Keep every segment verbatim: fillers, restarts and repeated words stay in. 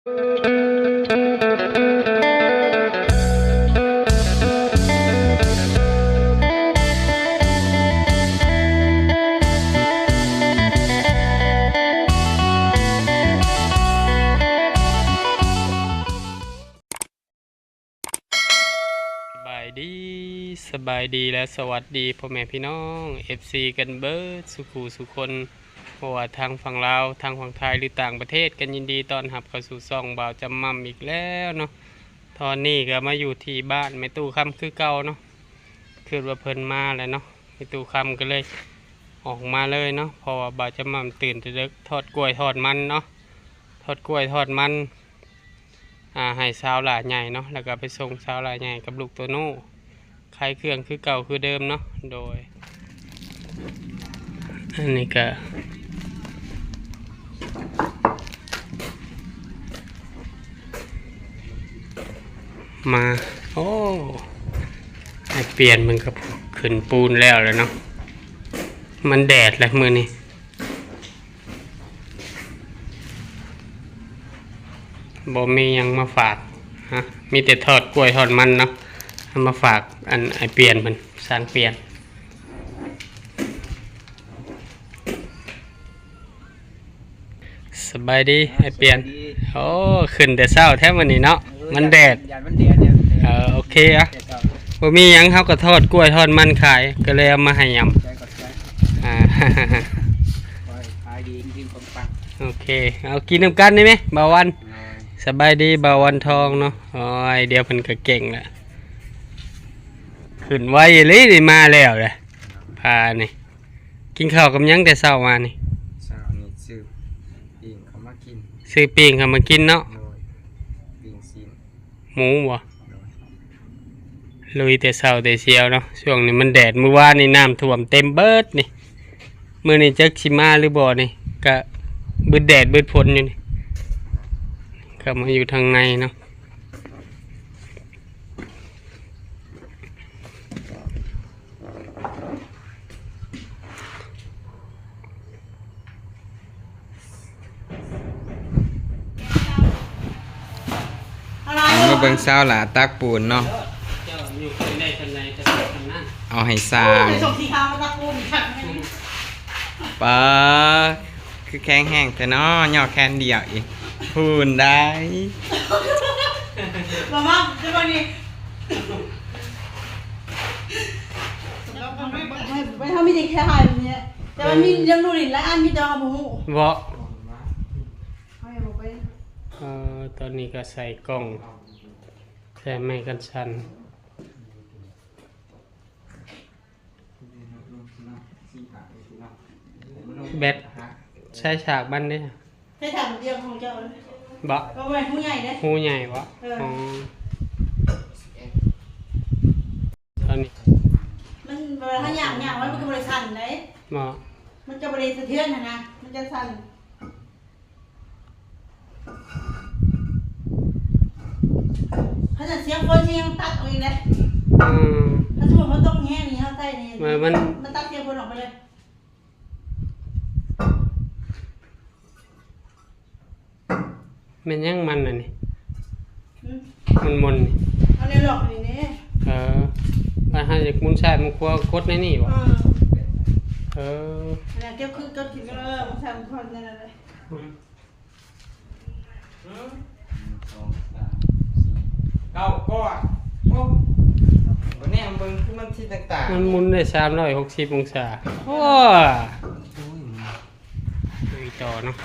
สบายดี สบายดีและสวัสดีพ่อแม่พี่น้อง เอฟซี กันเบิดสุขูสุคน เพราะว่าทางฝั่งลาว ทางฝั่งไทย หรือต่างประเทศกัน ยินดีต้อนรับเข้าสู่ช่องบ่าวจำม่ำอีกแล้วเนาะ ตอนนี้ก็มาอยู่ที่บ้านแม่ตู้คำคือเก่าเนาะ คิดว่าเพิ่นมาแล้วเนาะ แม่ตู้คำก็เลยออกมาเลยเนาะ เพราะว่าบ่าวจำม่ำตื่นแต่ดึก ทอดกล้วยทอดมันเนาะ ทอดกล้วยทอดมัน อ่า ให้สาวหลาใหญ่เนาะ แล้วก็ไปส่งสาวหลาใหญ่กับลูกโตโน่ ขายเครื่องคือเก่าคือเดิมเนาะ โดย อันนี้ก็ มา โอ้ ไอ้เปลี่ยนมันก็ขึ้นปูนแล้วแหละเนาะ มันแดดแหละมื้อนี้ บ่มีหยังมาฝาก ฮะ มีแต่ทอดกล้วยทอดมันเนาะ เอามาฝากอันไอ้เปลี่ยนเพิ่น สร้างเปลี่ยน สบายดี ไอ้เปลี่ยน สบายดี โอ้ ขึ้นแต่เช้าแท้มื้อนี้เนาะ เออ มันแดด ย่านมันแดดเนี่ย เออ โอเคอะ แต่เช้า บ่มีหยัง เฮาก็ทอดกล้วยทอดมันขาย ก็เลยเอามาให้ยำ ขอบใจ ขอบใจ อ่า ขอให้ขายดียิ่งๆปังๆ โอเค เอากินนำกันได้ไหม บ่าววัน โอ้ย สบายดี บ่าววันทองเนาะ โอ้ย เดี๋ยวเพิ่นก็เก่งละ ขึ้นไวอีหลีนี่ มาแล้วแหละ พานี่ กินข้าวกับหยังแต่เช้ามานี่ เช้านี่ซื้อปิ้งเข้ามากิน ซื้อปิ้งเข้ามากินเนาะ โดย ปิ้งชิ้น หมูบ่ โดย ลุยแต่เช้าแต่เช้าเนาะ ช่วงนี้มันแดด มื้อวานนี่น้ำท่วมเต็มเบิดนี่ มื้อนี้จักสิมาหรือบ่นี่ ก็เบิดแดดเบิดฝนอยู่นี่ เข้ามาอยู่ทางในเนาะ เอามาเบิ่งสาวหลาตักปูนเนาะ เอาให้สร้าง ปา คือแข็งแฮงแท้เนาะ ย่อแขนเดียวอีก พูนได้ มามา เดี๋ยวก่อนนี่ ไม่ ไม่ ไม่ เขามีแต่แค่หายแบบนี้ แต่ว่ามีเรื่องนู่นนี่หลายอัน มีแต่ว่าเขาบ่ฮู้ บ่ เขายังบ่ไป เอ่อ ตอนนี้ก็ใส่กล่อง ใส่ไม้กันสั่น แบต ใช้ฉากมันเด้ ใช้ฉากเดียวของเจ้าเลย บ่ ก็ไว้หูใหญ่เด้ หูใหญ่บ่ เออ อ๋อ ตอนนี้ มันเวลาเขาย่างย่างไว้มันก็บ่ได้สั่นเด้ บ่ มันจะบ่ได้สะเทือนหั้นนะ มันจะสั่น เขาจะเสียงคนเสียงตัดออกอีกเลย อืม ถ้าสมมติเขาต้องแห้งนี่เขาใส่นี่ มัน มัน มันตัดเสียงคนออกไปเลย แม่นหยังมันน่ะนี่ อืม มันมนนี่ เอาในหลอกนี่นี่ เออ ว่าเฮาอยากหมุนซ้ายหมุนขวากดในนี่บ่ เออ เออ อันนั้นเก็บคือเก็บกินเออ มันใส่มันพอนนั่นแหละ อืม อืม หนึ่ง สอง สาม สี่ เก้า ก้อน โอ้ บ่แน่เบิ่งคือมันทิศต่างๆ มันหมุนได้สามร้อยหกสิบองศา โอ้ โอ้ย ลุยต่อเนาะ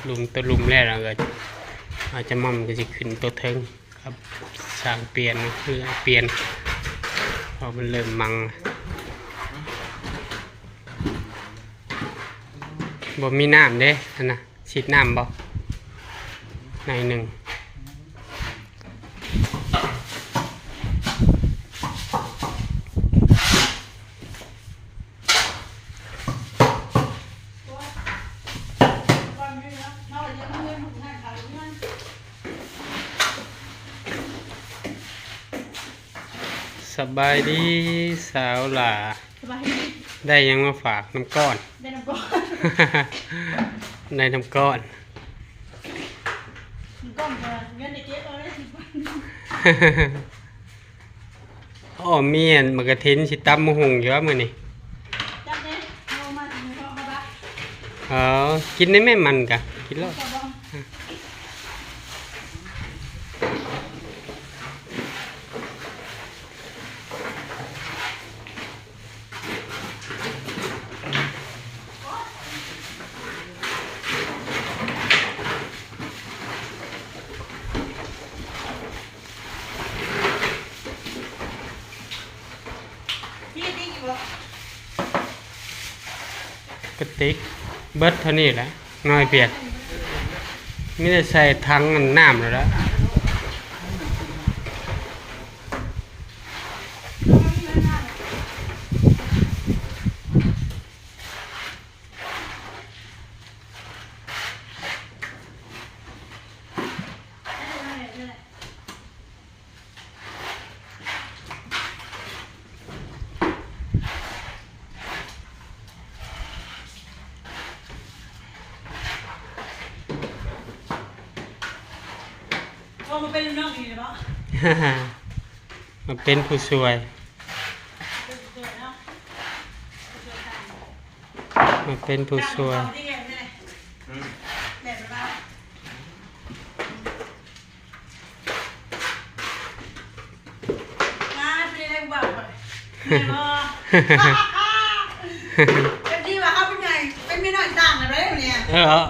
หลุมต่อหลุมแล้วเราก็ บ่าวจำม่ำก็สิขึ้นตัวเทิงครับ สร้างเปลี่ยนเนาะ คือเปลี่ยน เพราะมันเริ่มมัง บ่มีน้ำเด้ อันน่ะ ฉีดน้ำบ่ หน่อยหนึ่ง สบายดีสาวหล่า สบายดี ได้หยังมาฝากนำก้อน ได้นำก้อน ได้นำก้อน นำก้ เงินได้เก็บเอาได้สิบวัน อ้อ มีอันบักกะทินสิตำบักหุ่งอยู่ว่ามื้อนี้ จักเด้ เอามาสิเอามาบัก เออ กินได้ไหมมันกะ กินแล้ว กระติกเบิดเท่านี้แหละ น้อยเปียก มีแต่ใส่ถังน้ำแล้วละ โอ้ มาเป็นลูกน้องอีกแล้วบ่ มาเป็นผู้ช่วย เป็นผู้ช่วยเนาะ ผู้ช่วยกัน มาเป็นผู้ช่วย ตั้งของที่เรียนเลย อืม แบบว่า มาเป็นอะไรกูบอกก่อน แม่นบ่ เอฟซีว่าเขาเป็นไง เป็นเมียน้อยต่างกันเลยเนี่ย เออ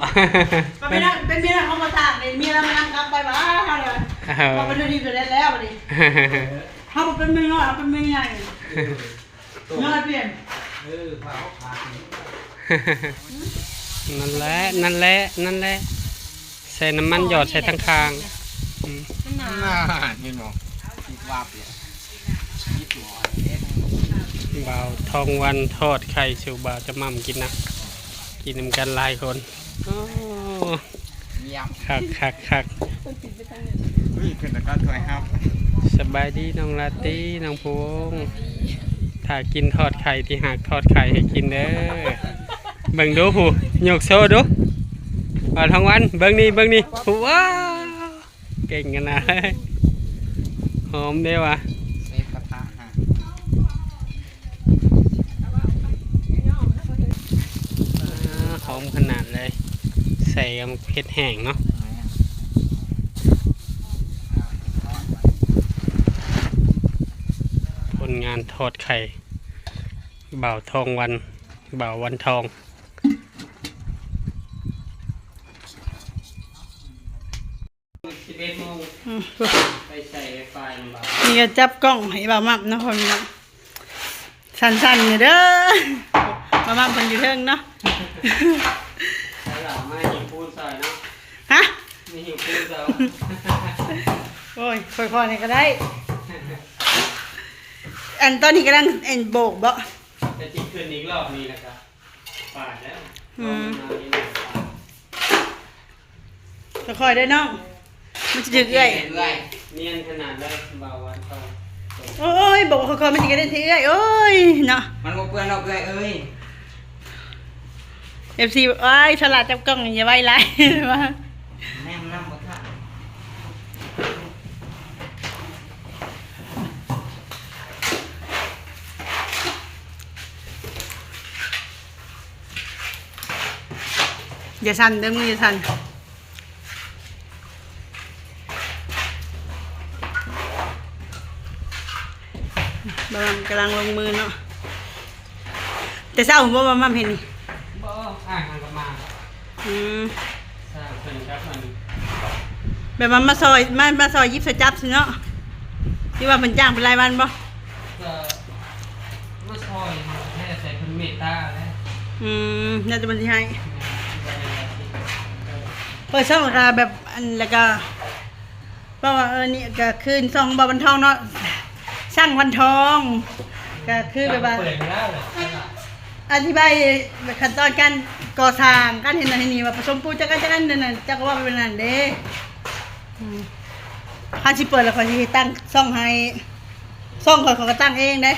เป็นเมียน้อย เป็นเมียน้อยเขามาต่างเลย เมียเรามานำกลับไปว่าเขาเลย เออ เขาเป็นเรื่องดีไปแล้วแล้วนี่ เขาเป็นเมียน้อย เขาเป็นเมียใหญ่ เออ น้อยเปลี่ยน เออ พาเขาขาดหนี นั่นแหละ นั่นแหละ นั่นแหละ ใส่น้ำมันหยอดใส่ทั้งคาง อืม มันหนา น่า เห็นบ่ คิดว่าเปลี่ยน คิดว่าเอ๊ะ บ่าวทองวันทอดไข่สู่บ่าวจะม่ำกินนะ กินนำกันหลายคน โอ้ เยี่ยม คัก คัก คัก นี่คือตะกร้าถ้วยครับ สบายดีน้องลาตรี น้องพวง ถ้ากินทอดไข่ที่หากทอดไข่ให้กินเด้อ เบิ่งดูผู้ ยกโซ่ดู บ่าวทองวัน เบิ่งนี่ เบิ่งนี่ผู้ ว้าว เก่งกันนะ หอมเด้วะ เซฟกระทะฮะ อ่า หอมขนาดเลย ใส่กับเห็ดแห้งเนาะ ผลงานทอดไข่ บ่าวทองวัน บ่าววันทอง สิบเอ็ดโมง อืม ไปใส่ไวไฟนำบ่าว นี่ก็จับกล้องให้บ่าวม่ำเนาะพ่อพี่น้อง สั่นๆอยู่เด้อ บ่าวม่ำเพิ่นอยู่เทิงเนาะ ใส่หลังมาหิ้วปูนใส่เนาะ ฮะ มีหิ้วปูนใส่ โอ้ย ค่อยๆนี่ก็ได้ อันตอนนี้กำลัง อันโบกบ่ แต่จิขึ้นอีกรอบนี้นะครับ ปาดแล้ว อืม ลองมานี่หน่อย ค่อยๆเด้อน้อง มันสิถืกเอื้อย เอื้อย เนียนขนาดเลย บ่าววันทอง โอ้ย บอกว่าค่อยๆ มันสิกระเด็นที่เอื้อย โอ้ย เนาะ มันบ่เปื้อนดอกเอื้อยเอ้ย เอฟซี โอ้ย ฉลาดจับกล้อง อย่าไวหลาย ว่า แม่มันนำบ่ทัน อย่าสั่นเด้อ มืออย่าสั่น บ่าวม่ำกำลังลงมือเนาะ แต่เช้าผมบ่าวม่ำเห็นนี่ บ่ อ่างมันก็มา อืม สร้างเพิ่นครับมัน แบบว่ามาซอย มา มาซอยหยิบซอยจับซื่อเนาะ ที่ว่าเพิ่นจ้างเป็นรายวันบ่ ก็มาซอยแท้ ใส่เพิ่นเมตตาแล้ว อืม น่าจะเพิ่นสิให้ เปิดช่องแล้วก็แบบ อัน แล้วก็ เพราะว่า เออ นี่ก็คือช่องบ่าววันทองเนาะ ช่างวันทอง ก็คือแบบว่า เปิดแล้วเหรอ อธิบายขั้นตอนการก่อสร้าง การเฮ็ดนั่นเฮ็ดนี่ ว่าผสมปูนจักอันจักอันนั่นน่ะ จักว่าเป็นนั่นเด้ อืม คันสิเปิดแล้วข้อยสิตั้งช่องให้ ช่องข้อย ข้อยก็ตั้งเองเด้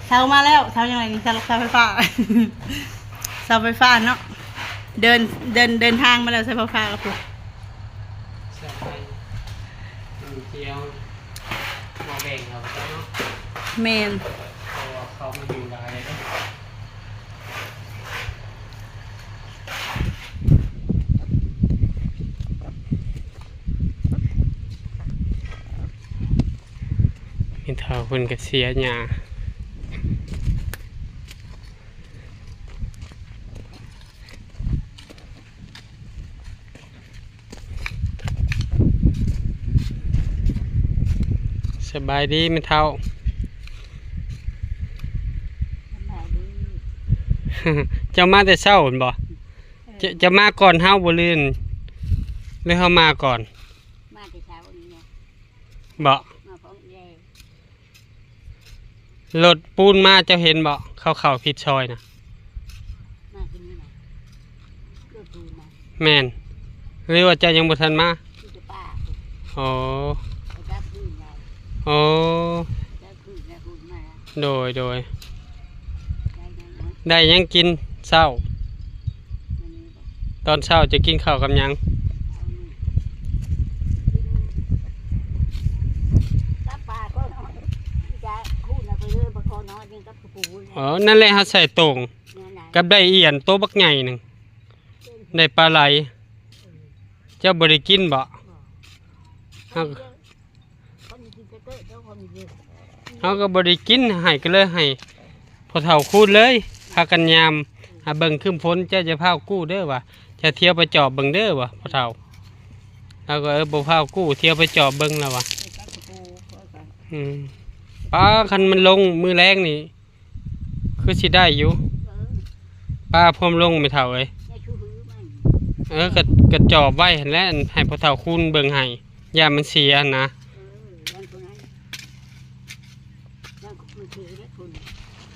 เสามาแล้ว เสายังไงนี่ เสา เสาไฟฟ้า เสาไฟฟ้าเนาะ เดิน เดิน เดินทางมาแล้ว เสาไฟฟ้าก็ปุ๊บ เจียวหม้อแบ่งเอาไปเนาะ แม่น เพราะว่าเขามาอยู่หลายเลยเนาะ แม่เฒ่าเพิ่นก็เสียหญ้า สบายดีแม่เฒ่า สบายดี เจ้ามาแต่เช้าหั่นบ่ เออ เจ้า เจ้ามาก่อนเฮาบ่ หรือ หรือเฮามาก่อน มาแต่เช้านี่แหละ บ่ มาพร้อมแล รถปูนมาเจ้าเห็นบ่ เขาเข้าผิดซอยนะ มาที่นี่นะ รถปูนมา แม่น หรือว่าเจ้ายังบ่ทันมา ที่จะป้า อ๋อ ไปจับคืนยาย อ๋อ จับคืนยายปูนมา โดย โดย ได้ยังเนาะ ได้ยังกินเช้า วันนี้บอก ตอนเช้าจะกินข้าวกับหยัง เอานี่ กินกับปลาก็น้อย จะคูณเอาไปเลย บ่พอน้อยกินกับปูเลย อ๋อ นั่นแหละ เฮาใส่โต่ง นั่นแหละ กับได้เอี้ยนโตบักใหญ่หนึ่ง ได้ปลาไหล เจ้าบ่ได้กินบ่ บ่ เฮา คนกินเกลือเจ้าคนกิน เฮาก็บ่ได้กิน ให้ก็เลยให้พ่อเฒ่าคูณเลย พากันยาม หาเบิ่งครึ้มฝน เจ้าจะพากู้เด้อว่ะ จะเที่ยวไปจอบเบิ่งเด้อว่ะ พ่อเฒ่า เราก็ เออ บ่พากู้ เที่ยวไปจอบเบิ่งแล้วว่ะ อืม ปลาคันมันลงมื้อแลงนี่ คือสิได้อยู่ เออ ปลาพร้อมลงแม่เฒ่าเอ้ย เนี่ยชูหือมัน เออ ก็ ก็จอบไว้หั่นแหละ ให้พ่อเฒ่าคูณเบิ่งให้ ย่านมันเสียหั่นนะ เออ ย่านคนนั้น ย่านมันเสียได้คน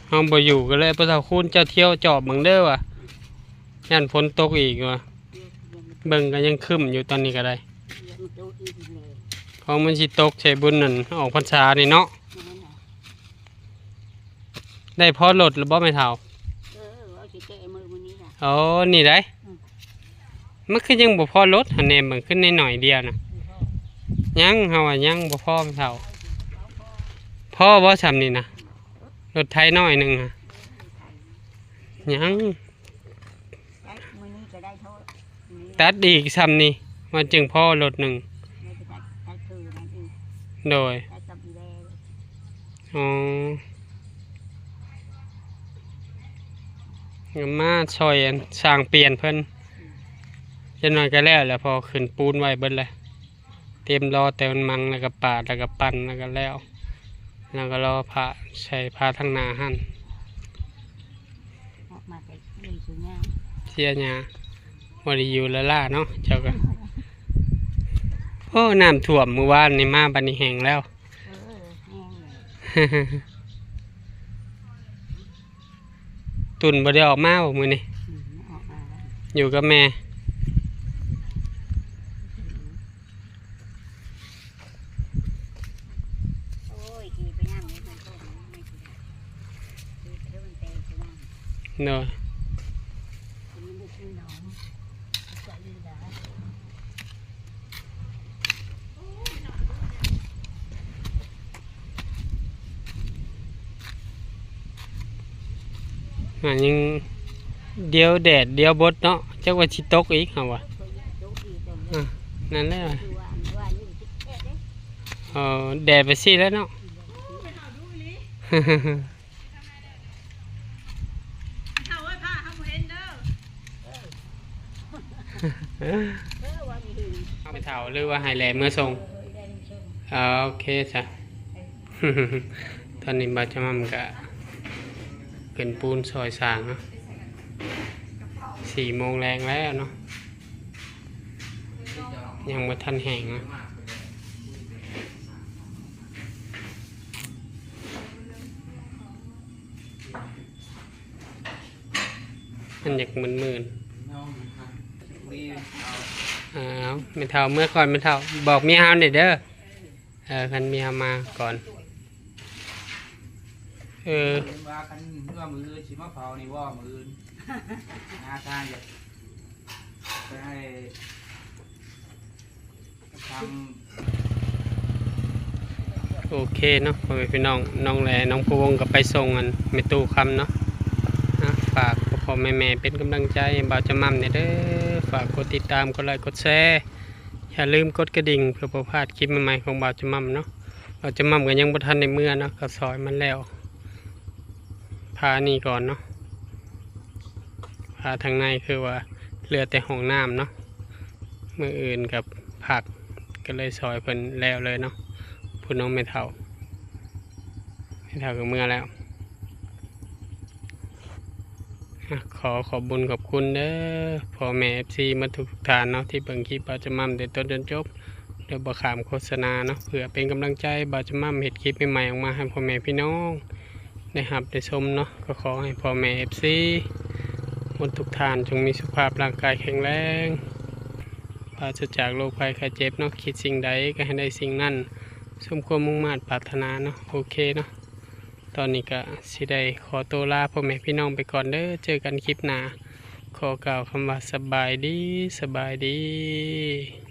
เฮาบ่อยู่ก็เลย พ่อเฒ่าคูณเจ้าเที่ยวจอบเบิ่งเด้อว่ะ ย่านฝนตกอีกว่ะ เดี๋ยวมัน เบิ่งก็ยังครึ้มอยู่ตอนนี้ก็ได้ เดี๋ยวมันโตอีกเลย ของมันสิตกใส่บุญนั่น ออกพรรษานี่เนาะ นั่นน่ะ ได้พอรถหรือบ่แม่เฒ่า เออ เอาสิแกะมือมื้อนี้น่ะ อ๋อ นี่ได้ อืม มันคือยังบ่พอรถหั่นแหน่ มันขึ้นในหน่อยเดียวนะ บ่พอ ยัง เฮาว่ายังบ่พอแม่เฒ่า พอบ่ส่ำนี่นะ รถไถน้อยหนึ่งอะ ยัง ได้มื้อนี้ก็ได้เท่านี้ ตัดอีกส่ำนี่ มันจึงพอรถหนึ่ง ไม่ได้ตัด ตัดคือนั่นเอง โดย ตัดกับอีแดง อ๋อ มาซอยอันสร้างเปลี่ยนเพิ่น จักหน่อยก็แล้วแหละ พอขึ้นปูนไว้เบิดแล้ว เตรียมรอแต่มันมัง แล้วก็ปาด แล้วก็ปั่น แล้วก็แล้ว แล้วก็รอผ้า ใส่ผ้าทางหน้าหั่น ออกมาแต่เรื่องสุญญา เสียหญ้า บ่ได้อยู่ละล่าเนาะ เจ้าก็ โอ้ น้ำท่วมมื้อวานนี่ มาบัดนี้แห้งแล้ว เออ แห้งเลย ตุ่นบ่ได้ออกมาบ่มื้อนี้ อืม ออกมาแล้ว อยู่กับแม่ โอ้ย ขี่ไปย่างเลย มันก็ไม่ขี่ได้ ขี่ไปเรื่องเตะไปย่าง เนาะ มันไม่กินหนอง จะลืมได้ อ่า ยัง เดี๋ยวแดด เดี๋ยวบดเนาะ จักว่าสิตกอีก เฮาว่า อ่ะ นั่นแหละ เออ แดดไปสิแล้วเนาะ เอาไปเฒ่าหรือว่าให้แล่เมือส่ง อ่า โอเคจ้ะ ตอนนี้บ่าวจำม่ำก็ขึ้นปูนซอยสร้างเนาะ สี่โมงแลงแล้วเนาะ ยังบ่ทันแห้งเนาะ มันอยากมื่นๆ อ้าว แม่เฒ่าเมือก่อน แม่เฒ่า บอกเมียเฮาหน่อยเด้อ เออ คันเมียมาก่อน เออ เห็นว่าคันเมื่อมื้ออื่นสิมาเผานี่ว่ามื้ออื่น หาทางอยากไปให้ ทาง โอเคเนาะ พ่อแม่พี่น้อง น้องแหล่ น้องพะวงก็ไปส่งอันแม่ตู้คำเนาะ อ่ะ ฝากพ่อๆแม่ๆเป็นกำลังใจให้บ่าวจำม่ำเนี่ยเด้อ ฝากกดติดตาม กดไลค์ กดแชร์ อย่าลืมกดกระดิ่งเพื่อบ่พลาดคลิปใหม่ๆของบ่าวจำม่ำเนาะ บ่าวจำม่ำก็ยังบ่ทันได้เมือเนาะ ก็ซอยมันแล้ว พานี่ก่อนเนาะ พาทางในคือว่าเหลือแต่ห้องน้ำเนาะ มื้ออื่นกับผัก ก็เลยซอยเพิ่นแล้วเลยเนาะ ผู้น้องแม่เฒ่า แม่เฒ่าก็เมือแล้ว อ่ะ ขอขอบบุญขอบคุณเด้อ พ่อแม่ เอฟซี หมดทุกท่านเนาะ ที่เบิ่งคลิปบ่าวจำม่ำแต่ต้นจนจบ โดยบ่ข้ามโฆษณาเนาะ เพื่อเป็นกำลังใจบ่าวจำม่ำเฮ็ดคลิปใหม่ๆออกมาให้พ่อแม่พี่น้องได้รับได้ชมเนาะ ก็ขอให้พ่อแม่ เอฟซี หมดทุกท่านจงมีสุขภาพร่างกายแข็งแรง ปราศจากโรคภัยไข้เจ็บเนาะ คิดสิ่งใดก็ให้ได้สิ่งนั้น สมความมุ่งมาดปรารถนาเนาะ โอเคเนาะ ตอนนี้ก็สิได้ขอตัวลาพ่อแม่พี่น้องไปก่อนเด้อ เจอกันคลิปหน้า ขอกล่าวคำว่าสบายดี สบายดี